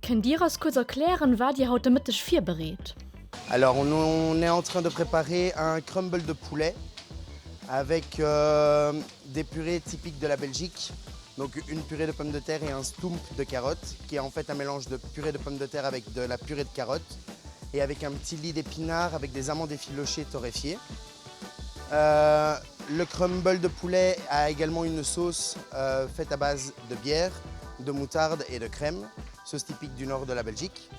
Kënnt Dir eis kuerz erklären, wat Dir haut de Mëtteg virbereet? Alors on est en train de préparer un crumble de poulet avec des purées typiques de la Belgique, donc une purée de pommes de terre et un stoemp de carottes qui est en fait un mélange de purée de pommes de terre avec de la purée de carottes et avec un petit lit d'épinards avec des amandes effilochées torréfiées. Euh, le crumble de poulet a également une sauce euh, faite à base de bière, de moutarde et de crème, sauce typique du nord de la Belgique.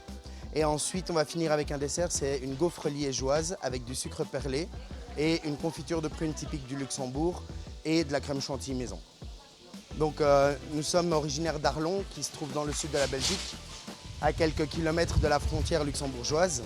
Et ensuite, on va finir avec un dessert, c'est une gaufre liégeoise avec du sucre perlé et une confiture de prunes typique du Luxembourg et de la crème chantilly maison. Donc euh, nous sommes originaires d'Arlon qui se trouve dans le sud de la Belgique, à quelques kilomètres de la frontière luxembourgeoise.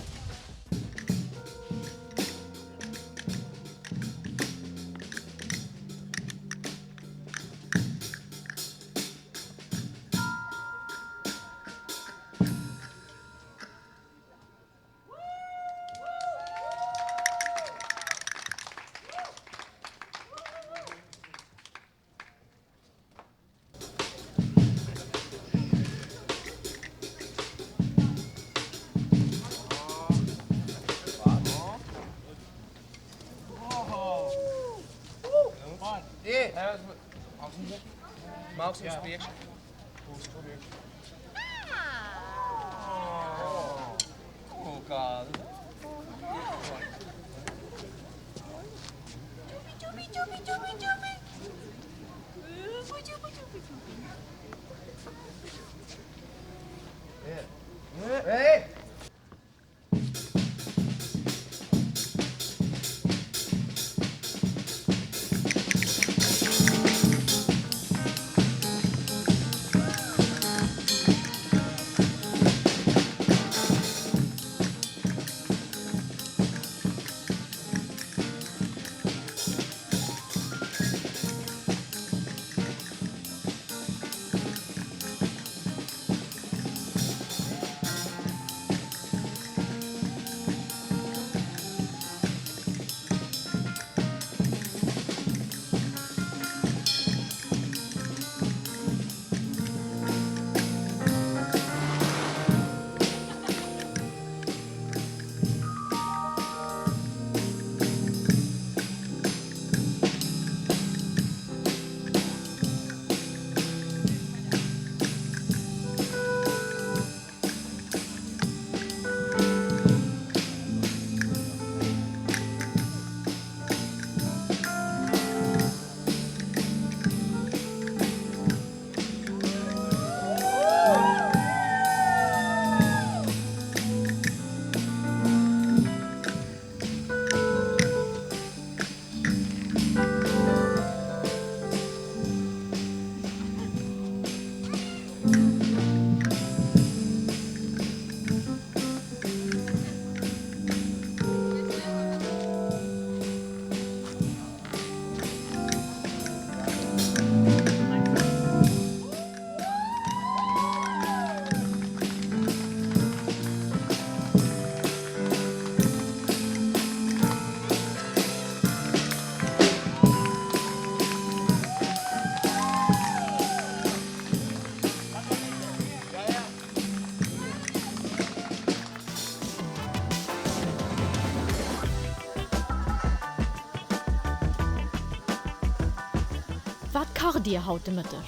Wat kacht Dir haut de Mëtteg?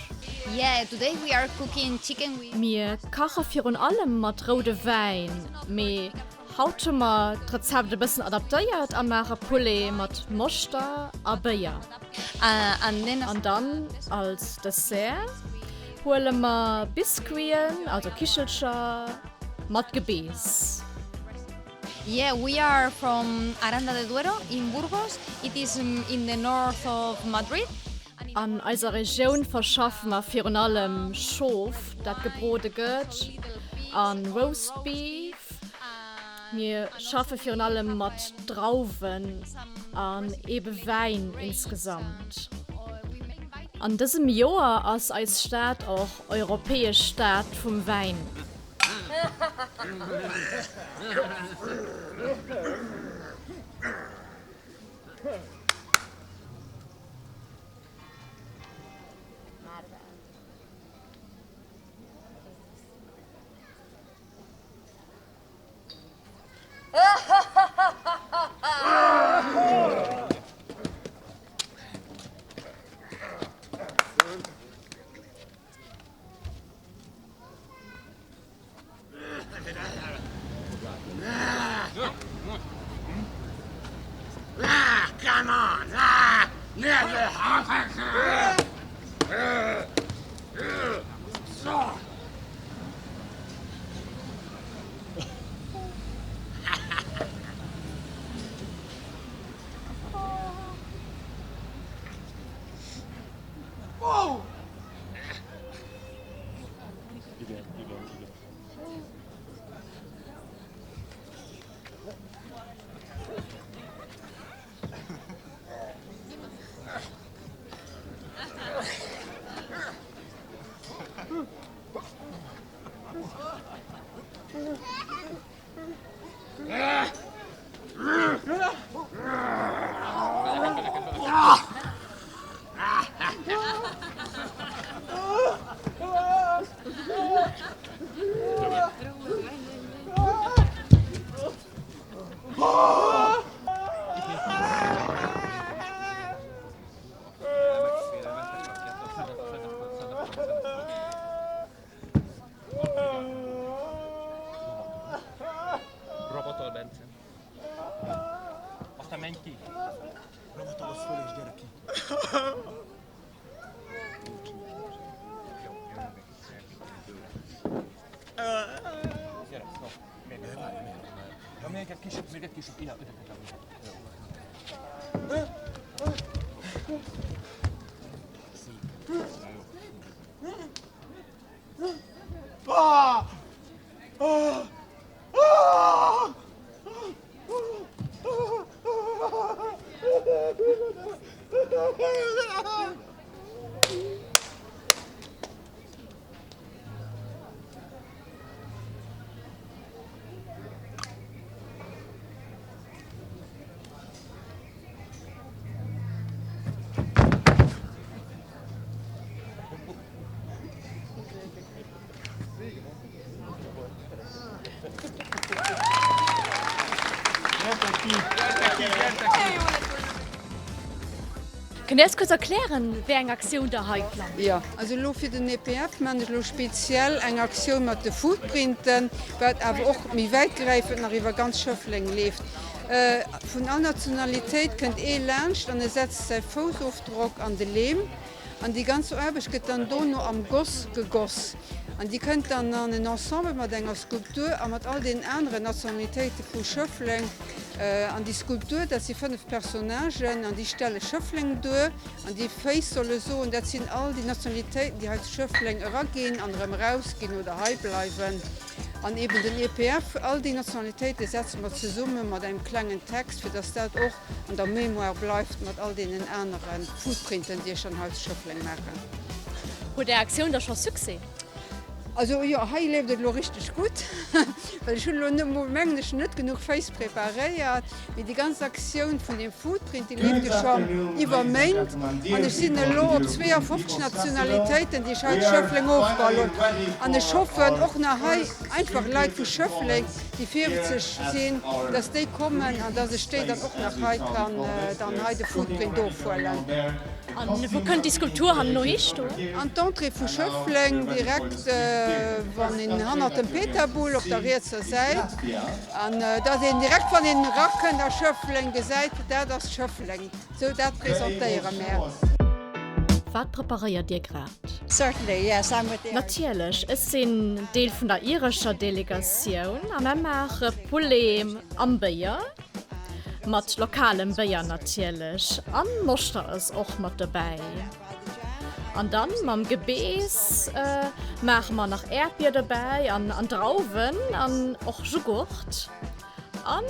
Yeah, today we are cooking chicken with. Mir kache virun allem mat roude Wäin, mee haut hu mer d'Rezept e bëssen adaptéiert a maache Poulet mat Moschter a Béier. An dann als Dessert huele mer Biscuiten, also Kichelcher mat Gebeess. Yeah, we are from Aranda de Duero in Burgos, it is in the north of Madrid. An eiser Regioun verschaffe mer virun allem Schof, dat gebrode gëtt, a Roast Beef. Mir schaffe virun allem mat Drauwen an ebe Wäin insgesamt. An dësem Joer ass eis Stad och Europäesch Stad vum Wäin. Kënnt Dir eis kuerz erklären, wéi eng Aktioun Der hei plangt? Jo, also elo fir den EPF maan ech elo speziell eng Aktioun mat de Foodprinten, wat awer och méi wäitgräifend nach iwwer ganz Schëffleng leeft. Vun all Nationalitéit kënnt ee laanscht an e setzt säi Foussofdrock an de Leem. An déi ganz Aarbecht gëtt dann dono am Goss gegoss. An déi kënnt dann an en Ensemble mat enger Skulptur a mat all deenen aneren Nationalitéite vu Schëffleng. An déi Skulptur, dat si 5 Personnagen an déi stelle Schëffleng duer. An déi Féiss solle soen, dat sinn all déi Nationalitéiten, déi hei zu Schëffleng eraginn an erëm erausginn oder hei bleiwen. An eben den EPF, all déi Nationalitéite setze mer zesumme mat engem klengen Text, fir dass dat och an der Mémoire bleift mat all deenen anere Foodprinten, déi ech dann hei zu Schëffleng maachen. Huet Är Aktioun da scho Succès? Also jo, hei leeft et elo richteg gutt, well ech hunn elo net mol, mengen ech, net genuch Féiss preparéiert, mee déi ganz Aktioun vun deem Foodprint, déi leeft jo scho iwwer Méint an ech sinn elo op 52 Nationalitéiten, déi ech hei zu Schëffleng ofgeholl hunn an ech hoffen och nach hei einfach Leit vu Schëffleng, déi virwëtzeg sinn, dass déi kommen an dass ech déi dann och nach hei kann dann hei de Foodprint ofhuelen. An wou kënnt déi Skulptur herno hi stoen? An d'Entrée vu Schëffleng, direkt wann een hannert dem Peterbull op der rietser Säit. An datt een direkt wann een erakënnt a Schëffleng gesäit, dat ass Schëffleng. Sou dat presentéiere mär. Wat preparéiert Dir grad? Natierlech, ech sinn Deel vun der irescher Delegatioun a mär maache Poulet am Béier. Mat lokalem Béier natierlech. An Moschter ass och mat dobäi. An dann mam Gebeess maache mer nach Äerdbier dobäi an an Drauwen an och Jughurt an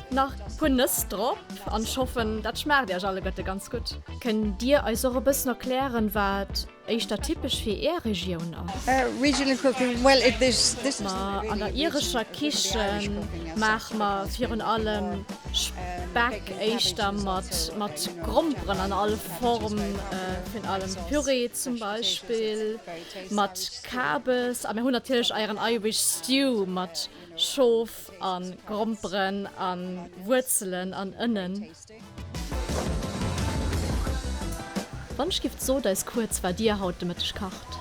nach puer Nëss drop. An ech hoffen dat schmaacht iech alleguerte ganz gutt. Kënnt Dir eis och e bëssen erklären wat éischter typesch fir Är Regioun ass? Ma an der irescher Kiche maache mer virun allem Speck, éischter mat mat Gromperen an all Form, virun allem Püree zum Beispill, mat Kabes a mir hunn natierlech eieren Irish Stew mat Schof a Gromperen a Wuerzelen an Ënnen. Wann ech gift, sot eis kuerz wat dir haut de Mëtteg kacht.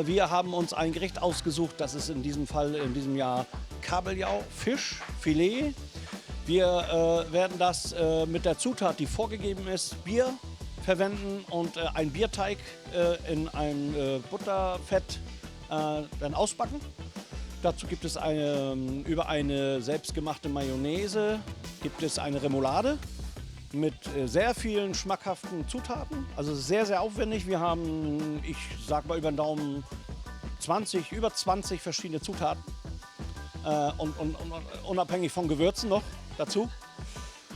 Wir haben uns ein Gericht ausgesucht, das ist in diesem Fall in diesem Jahr Kabeljau, Fisch, Filet. Wir äh, werden das äh, mit der Zutat, die vorgegeben ist, Bier verwenden und äh, ein Bierteig äh, in einem äh, Butterfett äh, dann ausbacken. Dazu gibt es eine, ähm, über eine selbstgemachte Mayonnaise gibt es eine Remoulade mit äh, sehr vielen schmackhaften Zutaten. Also sehr, sehr aufwendig. Wir haben, ich sag mal über den Daumen, 20, über 20 verschiedene Zutaten äh, und, und, und unabhängig von Gewürzen noch dazu.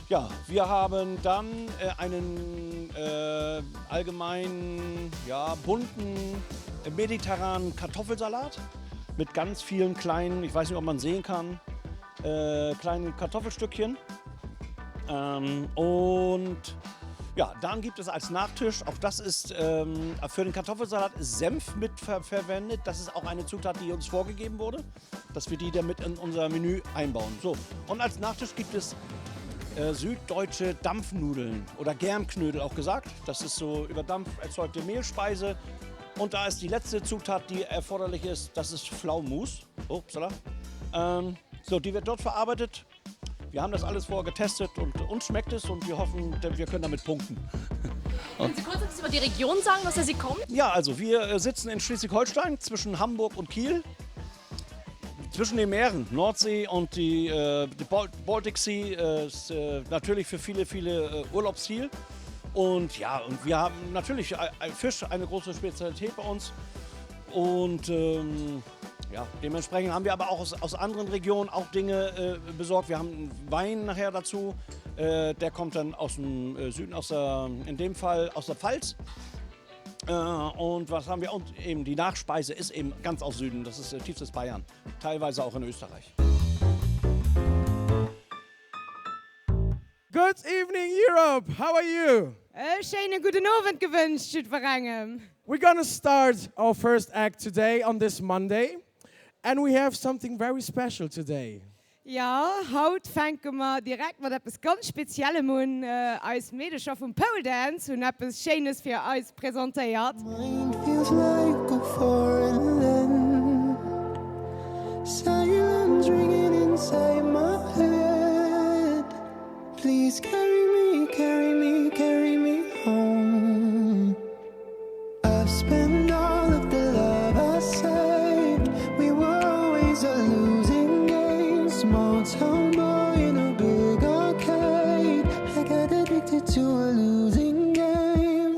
Ja, wir haben dann äh, einen äh, allgemein ja, bunten äh, mediterranen Kartoffelsalat mit ganz vielen kleinen, ich weiß nicht, ob man sehen kann, äh, kleinen Kartoffelstückchen. Ähm, und ja, dann gibt es als Nachtisch, auch das ist ähm, für den Kartoffelsalat Senf mit ver verwendet. Das ist auch eine Zutat, die uns vorgegeben wurde, dass wir die damit in unser Menü einbauen. So, und als Nachtisch gibt es äh, süddeutsche Dampfnudeln oder Germknödel auch gesagt. Das ist so über Dampf erzeugte Mehlspeise. Und da ist die letzte Zutat, die erforderlich ist, das ist Pflaumenmus. Upsala. Ähm, so, die wird dort verarbeitet. Wir haben das alles vorher getestet und uns schmeckt es und wir hoffen, wir können damit punkten. Können Sie kurz etwas über die Region sagen, aus der Sie kommen? Ja, also wir äh, sitzen in Schleswig-Holstein zwischen Hamburg und Kiel. Zwischen den Meeren, Nordsee und die, äh, die Baltic Sea äh, ist äh, natürlich für viele, viele äh, Urlaubsziel. Und ja, und wir haben natürlich äh, Fisch, eine große Spezialität bei uns. Und ähm, ja, dementsprechend haben wir aber auch aus, aus anderen Regionen auch Dinge äh, besorgt. Wir haben Wein nachher dazu. Äh, der kommt dann aus dem äh, Süden, aus der, in dem Fall aus der Pfalz. Äh, und was haben wir? Und eben die Nachspeise ist eben ganz aus Süden. Das ist äh, tiefstes Bayern, teilweise auch in Österreich. Good evening Europe, how are you? E schéine gudden Owend gewënscht jiddwerengem. We're gonna start our first act today on this Monday and we have something very special today. Jo, haut fänke mer direkt mat eppes ganz Speziellem un. Eis Meedecher vum Pole Dance hunn eppes Schéines fir eis presentéiert. Mind feels like a foreign land Silence ringing inside my head Please carry me, carry me, carry me home I've spent all of the love I saved We were always a losing game Small town boy in a big arcade I got addicted to a losing game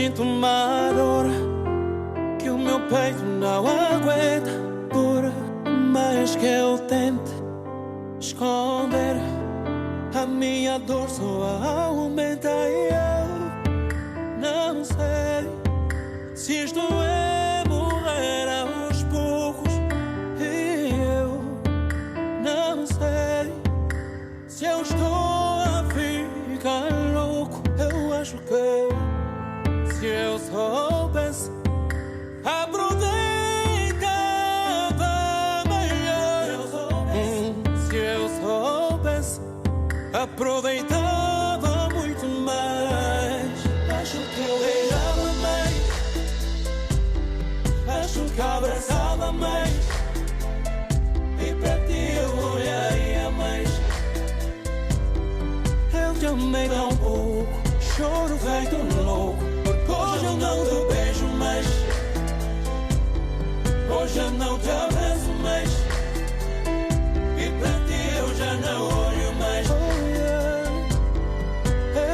sinto uma dor que o meu peito não aguenta. Por mais que eu tente esconder, a minha dor só aumenta. E eu não sei se estou a morrer aos poucos. E eu não sei se eu estou a ficar louco. Eu acho que se eu soubesse aproveitava melhor. Se eu soubesse aproveitava muito mais. Acho que eu beijava mais. Acho que abraçava mais. E para ti eu olharia mais. Eu te amei tão pouco, choro feito louco. Porque hoje eu não te beijo mais. Hoje eu não te abraço mais. E para ti eu já não olho mais. Oh, yeah.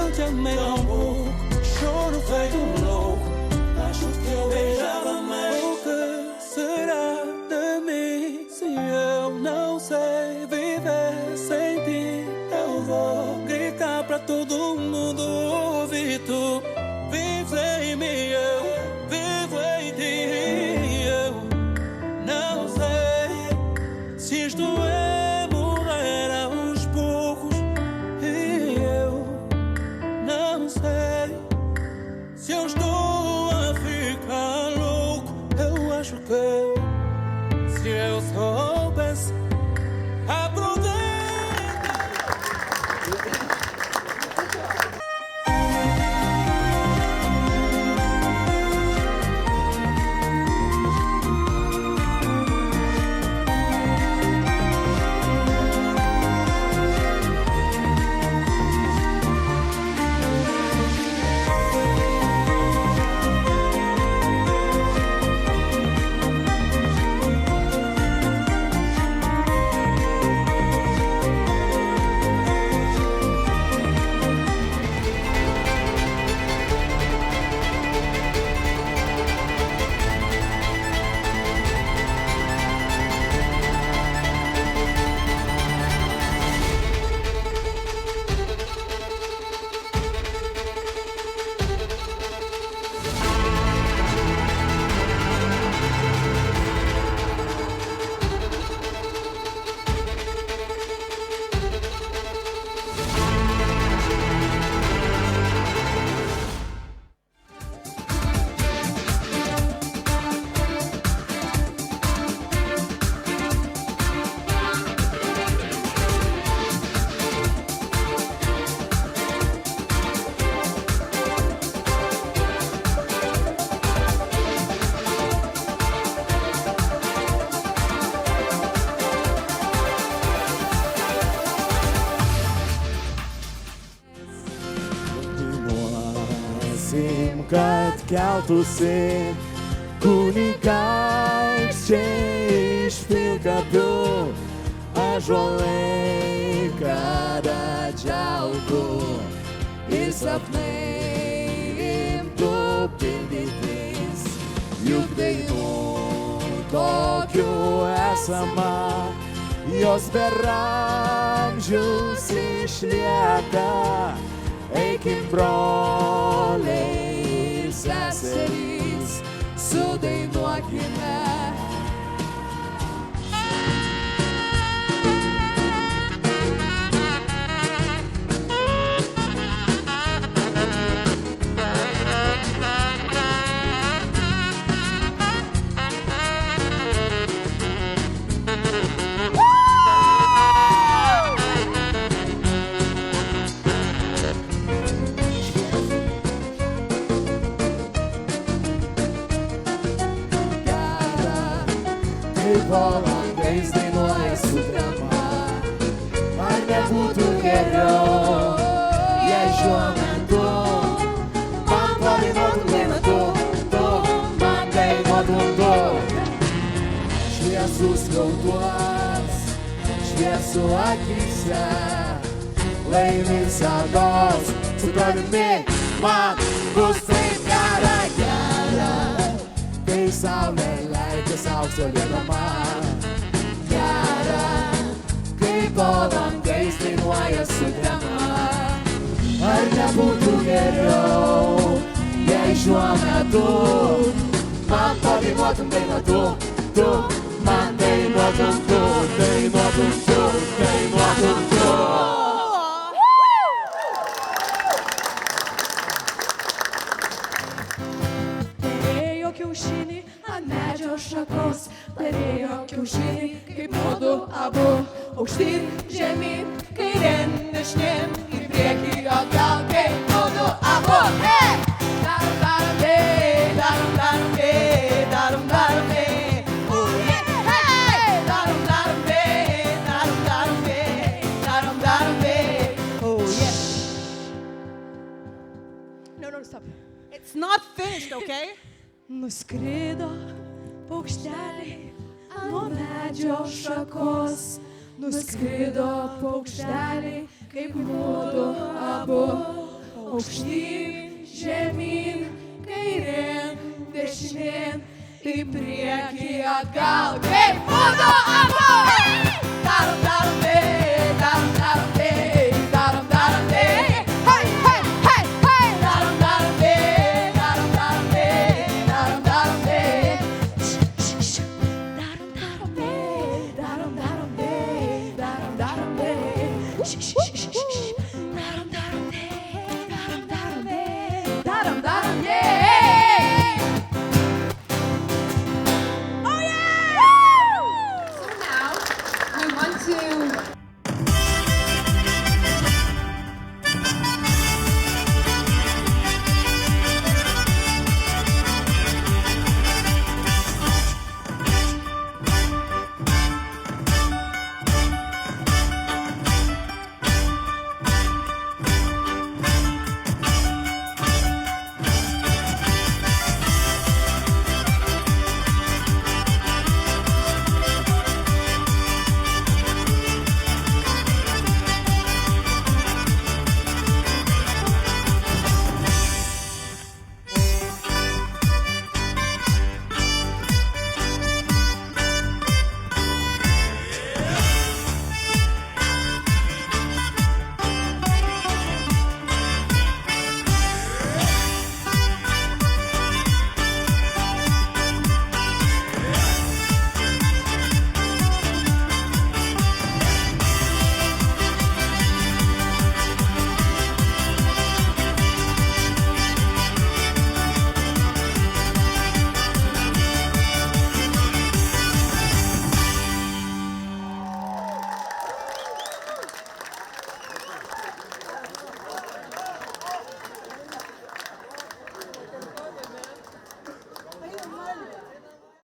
Eu te amei tão pouco, choro feito louco. Acho que eu beijava mais. O que será de mim se eu não sei viver sem ti? Eu vou gritar pra todo mundo ouvir. Tu vives em mim, eu vivo em ti. Eu não sei se estou a morrer aos poucos. E eu não sei se eu estou a ficar louco. Eu acho que se eu soubesse aproveitava. Dainuosim, kad keltųsi kunigaikščiai iš pilkapių, ąžuolai, kad atželtų ir sapnai imtų pildytis. Juk dainų tokių esama, jos per amžius išlieka. Eikim broliai ir seserys, sudainuokime. Gera, kaip olandais dainuoja sutrema. Ar nebūtų geriau, jei šiuo metu man padainuotum dainą tu, tu man dainuotum tu. Šviesus gauduos, šviesu akyse, lai visados su tavimi. Man bus taip gera, gera. Kai saulė leidžias aukso liedama. Gera, kai po langais dainuoja sutema. Ar nebūtų geriau, jei šiuo metu man padainuotum dainą tu, tu, man dainuotum tu, dainuotum tu, dainuotum tu. Perėjo kiaušinį ant medžio šakos, perėjo kiaušinį kaip mudu abu. Aukštyn, žemyn, kairėn, dešinėn, į priekį, atgal, kaip mudu abu. Hey! Darom, darom, hey, darom, darom, hey, darom, darom, hey. Oh, yeah, hey! Darom, darom, hey, darom, darom, hey, darom, darom, hey. Oh, yeah. No, no, stop. It's not finished, okay? Nuskrido paukšteliai nuo medžio šakos, nuskrido paukšteliai kaip mudu abu. Aukštyn, žemyn, kairėn, dešinėn, į priekį, atgal.